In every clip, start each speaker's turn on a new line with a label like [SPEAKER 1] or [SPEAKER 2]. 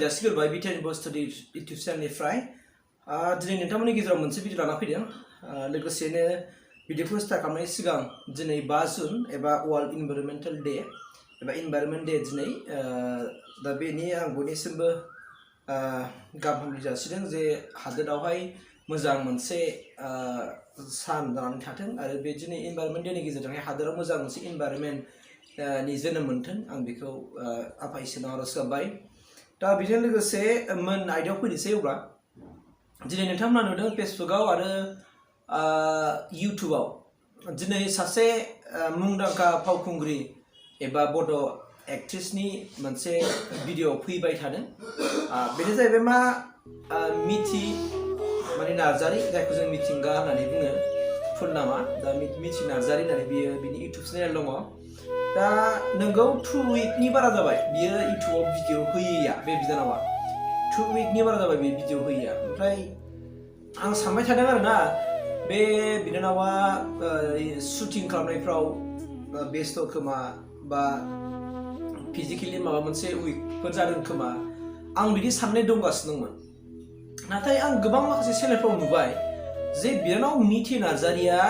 [SPEAKER 1] जासिगोरबाय Btrinfostudio YouTube चेनेलनिफ्राय दिनै नोंथांमोननि गेजेराव मोनसे भिडिअ लाना फैदों लोगोसेनो भिडिअखौ स्टार्ट खालामनायनि सिगां दिनै 5 जुन एबा वर्ल्ड एनवायरनमेन्टल डे एबा एनवायरनमेन्ट डे दिनै दा बेनि आं बयनिसिमबो गाहाम हामलायनाय जासिदों जे हादोरावहाय मोजां मोनसे सान जानानै थाथों आरो बे दिनै एनवायरनमेन्ट डेनि गेजेरजोंहाय हादोराव मोजां मोनसे एनवायरनमेन्ट नि जोनोम मोनथों आं बेखौ आफा इसोरनाव आरज गाबबाय दा बेजों लोगोसे मोन आयदायाव फैनोसै अब्ला दिनै नोंथांमोना नुदों फेसबुकआव आरो इउटुबाव दिनै सासे मुंदांखा फावखुंग्रि एबा बड' एक्ट्रेसनि मोनसे भिडिअ फैबाय थादों बेनो जाहैबाय मा मिथि माने नार्जारी जायखौ जों मिथिंगा होननानै बुङो फुल नामा दा मिथि नार्जारी होननानै बियो बिनि इउटुब चेनेल दङ दा नोंगौ 2 उइकनि बारा जाबाय बियो इउटुबाव भिडिअ होयैया बे बिदानावा 2 उइकनि बारा जाबाय बे भिडिअ होयैया ओमफ्राय आं सानबाय थादों आरोना बे बिदानावा शुटिं खालामनायफ्राव बेस्थ' खोमा बा फिजिकेलि माबा मोनसे उइकफोर जादों खोमा आं बिदि साननाय दंगासिनो दंमोन नाथाय आं गोबां माखासे चेनेलफ्राव नुबाय जे बिदानाव मिथि नार्जारीया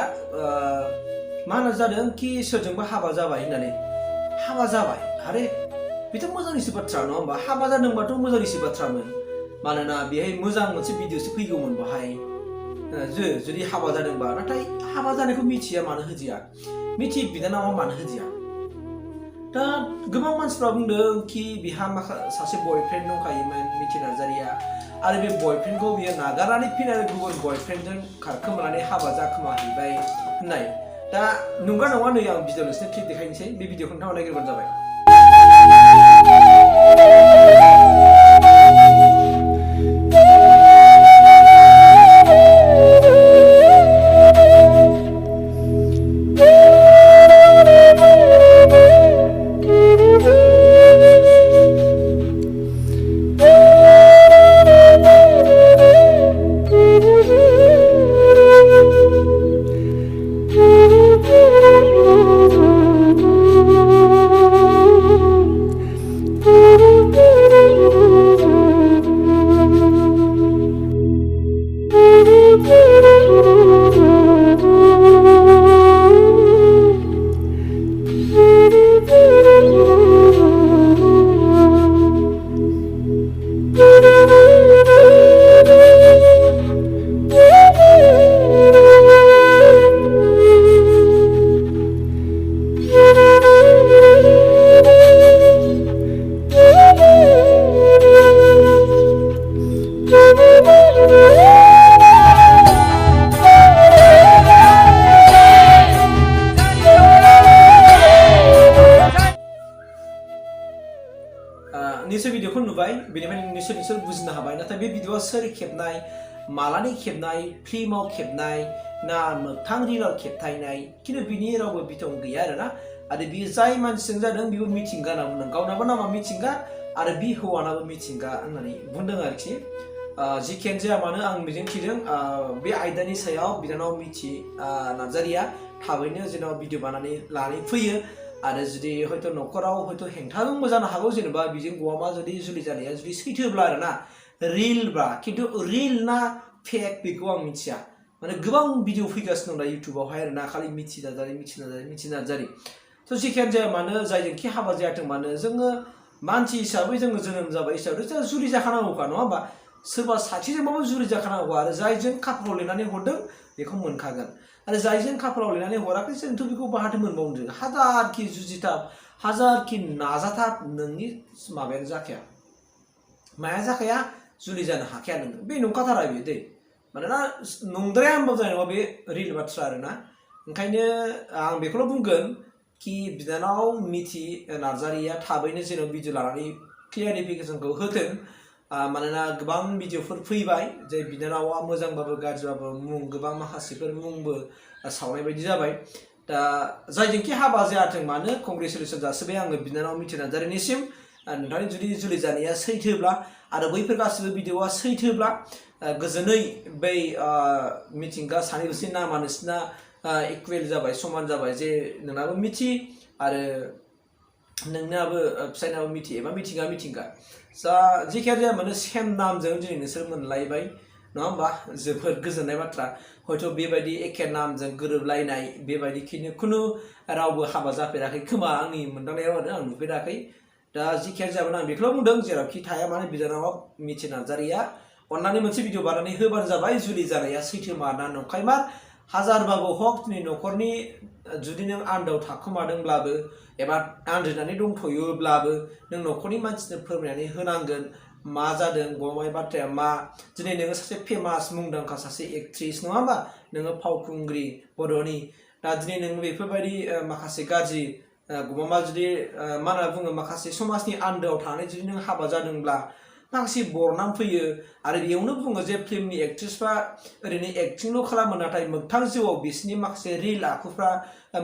[SPEAKER 1] मा होनना जादों कि सोरजोंबा हाबा जाबाय होननानै हाबा जाबाय आरे बेथ' मोजांनिसो बाथ्रा नङा होमबा हाबा जादोंबाथ' मोजांनिसो बाथ्रामोन मानोना बेहाय मोजां मोनसे भिडिअसो फैगौमोन बाहाय जुदि हाबा जादोंबा नाथाय हाबा जानायखौ मिथिया मानो होदिया मिथि बिदानावा मानो होदिया दा गोबां मानसिफ्रा बुंदों कि बिहा सासे बयफ्रेन्ड दंखायोमोन मिथि नार्जारीया आरो बे बयफ्रेन्डखौ बियो नागारनानै फिन आरो गुबुन बयफ्रेन्डजों खारखोमानानै हाबा जाखोमाहैबाय होननाय दा नंगा नङा नै आं भिडिअ नोंसोरनो क्लिप देखायनोसै बे भिडिअखौ नोंथाङा नायग्रोबानो जाबाय निश्चय भिडिअखौ नुबाय बेनिफ्राय निश्चय बुजिनो हाबाय नाथाय बे भिडिअआ सोर खेबनाय मालानि खेबनाय फिल्माव खेबनाय ना मोगथां रिलाव खेबथायनाय खिन्थु बिनि रावबो बिथं गैया आरोना आरो बियो जाय मानसिजों जादों बिबो मिथिंगा होनना बुंदों गावनाबो नामा मिथिंगा आरो बि हौवानाबो मिथिंगा होननानै बुंदों आरोखि जिखियानो जाया मानो आं मिजिंथिदों बे आयदानि सायाव बिनानाव मिथि नार्जारीया थाबैनो जेनेबा भिडिअ बानायनानै लानानै फैयो आरो जुदि हयथ' न'खराव हयथ' हेंथाजोंबो जानो हागौ जेनेबा बिजों गवामा जुदि जुलि जानाया जुदि सैथोब्ला आरोना रिलब्ला खिन्थु रिल ना फेक बेखौ आं मिथिया माने गोबां भिडिअ फैगासिनो दं दा इउटुबावहाय आरोना खालि मिथि नार्जारी थ' जिखियानो जाया मानो जायजोंखि हाबा जायाथों मानो जोङो मानसि हिसाबै जोङो जोनोम जाबाय हिसाबै जों जुलि जाखानांगौखा नङा होमबा सोरबा सासेजोंबाबो जुलि जाखानांगौ आरो जायजों खाफालाव लिरनानै हरदों बेखौ मोनखागोन आरो जायजों खाफालाव लिरनानै हराखै जोंथ' बेखौ बाहाथो मोनबावनो हाजारखि जुजिथाब हाजारखि नाजाथाब नोंनि माबायानो जाखाया माया जाखाया जुलि जानो हाखाया नोङो बे नंखाथारा बेयो दै मानोना नंद्राया होनबाबो जानाय नङा बे रिल बाथ्रा आरोना ओंखायनो आं बेखौल' बुंगोन कि बिनानाव मिथि नार्जारीया थाबैनो जेन' भिडिअ लानानै क्लियारिफिकेसनखौ होथों मानोना गोबां भिडिअफोर फैबाय जे बिनानावा मोजांबाबो गाज्रिबाबो मुं गोबां माखासेफोर मुंबो सावनाय बायदि जाबाय दा जायजोंखि हाबा जायाथों मानो कंग्रेचुलेसन जासिबाय आङो बिनानाव मिथि नार्जारीनिसिम नोंथांनि जुदि जुलि जानाया सैथोब्ला आरो बैफोर गासिबो भिडिअआ सैथोब्ला गोजोनै बै मिथिंगा सानैबोसि नामा नोंसिना इकुवेल जाबाय समान जाबाय जे नोंनाबो मिथि आरो नोंनाबो फिसायनाबो मिथि एबा मिथिंगा मिथिंगा जा जिखिया जाया माने सेम नामजों दिनै नोंसोर मोनलायबाय नङा होमबा जोबोद गोजोननाय बाथ्रा हयथ' बेबायदि एखे नामजों गोरोबलायनाय बेबायदि खुनु रावबो हाबा जाफेराखै खोमा आंनि मोनदांनायाव आरो आं नुफेराखै दा जिखिया जाबानो आं बेखौल' बुंदों जेरावखि थाया माने बिनानावा मिथि नार्जारिया अन्नानै मोनसे भिडिअ बानायनानै होबानो जाबाय जुलि जानाया सैथो मा ना नंखाय मा हाजारबाबो हक दिनै न'खरनि जुदि नों आन्दोआव थाखोमादोंब्लाबो एबा आन्दायनानै दंथ'योब्लाबो नों न'खरनि मानसिनो फोरमायनानै होनांगोन मा जादों गमाय बाथ्राया मा दिनै नोङो सासे फेमास मुंदांखा सासे एक्ट्रिस नङा होमबा नोङो फावखुंग्रि बर'नि दा दिनै नों बेफोरबायदि माखासे गाज्रि गमामा जुदि मा होनना बुङो माखासे समाजनि आन्दोआव थानानै जुदि नों हाबा जादोंब्ला माखासे बरनाम फैयो आरो बेयावनो बुङो जे फिल्मनि एक्ट्रिसफ्रा ओरैनो एक्टिंल' खालामो नाथाय मोगथां जिउआव बिसोरनि माखासे रिल आखुफ्रा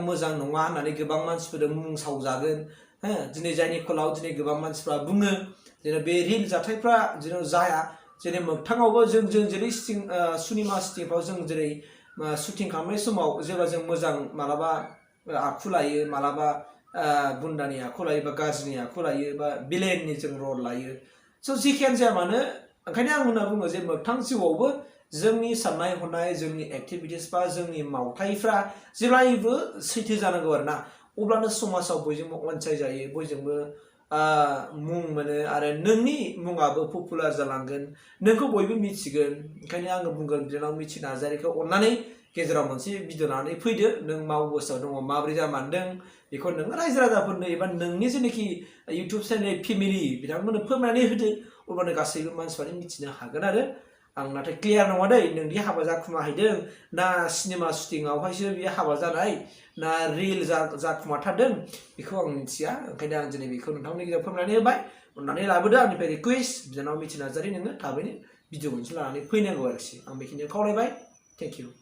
[SPEAKER 1] मोजां नङा होननानै गोबां मानसिफोरजों मुं सावजागोन हो दिनै जायनि फलाव दिनै गोबां मानसिफ्रा बुङो जेन बे रिल जाथायफ्रा जेन जाया जेरै मोगथाङावबो जों जेरै सिनेमा सिटिफ्राव जों जेरै शुटिं खालामनाय समाव जेब्ला जों मोजां मालाबा आखु लायो मालाबा गुन्दानि आखु लायो बा गाज्रिनि आखु लायो बा बिलेननि जों रल लायो स' जिखियानो जाया मानो ओंखायनो आं होनना बुङो जे मोगथां जिउआवबो जोंनि साननाय हनाय जोंनि एक्टिभिटिस बा जोंनि मावथाइफ्रा जेब्लायबो सैथो जानांगौ आरो ना अब्लानो समाजाव बयजोंबो अनसायजायो बयजोंबो मुं मोनो आरो नोंनि मुङाबो पपुलार जालांगोन नोंखौ बयबो मिथिगोन ओंखायनो आङो बुंगोन बिनानाव मिथि नार्जारिखौ अन्नानै गेजेराव मोनसे भिडिअ लानानै फैदो नों मा अबस्थायाव दङ माबोरै जामारदों बेखौ नों रायजो राजाफोरनो एबा नोंनि जेनाखि इउटुब चेनेल फेमिलि बिथांमोननो फोरमायनानै होदो अब्लानो गासैबो मानसिफ्रानो मिथिनो हागोन आरो आं नाथाय क्लियार नङा दै नोंदि हाबा जाखुमाहैदों ना सिनेमा शुटिंआवहायसो बियो हाबा जानाय ना रिल जाखुमाथारदों बेखौ आं मिथिया ओंखायनो आं दिनै बेखौ नोंथांमोननि गेजेराव फोरमायनानै होबाय अन्नानै लाबोदो आंनिफ्राय रिकुवेस्ट बिनानाव मिथि नार्जारि नोङो थाबैनो भिडिअ मोनसे लानानै फैनांगौ आरोखि आं बेखिनियाव खावलायबाय थेंक इउ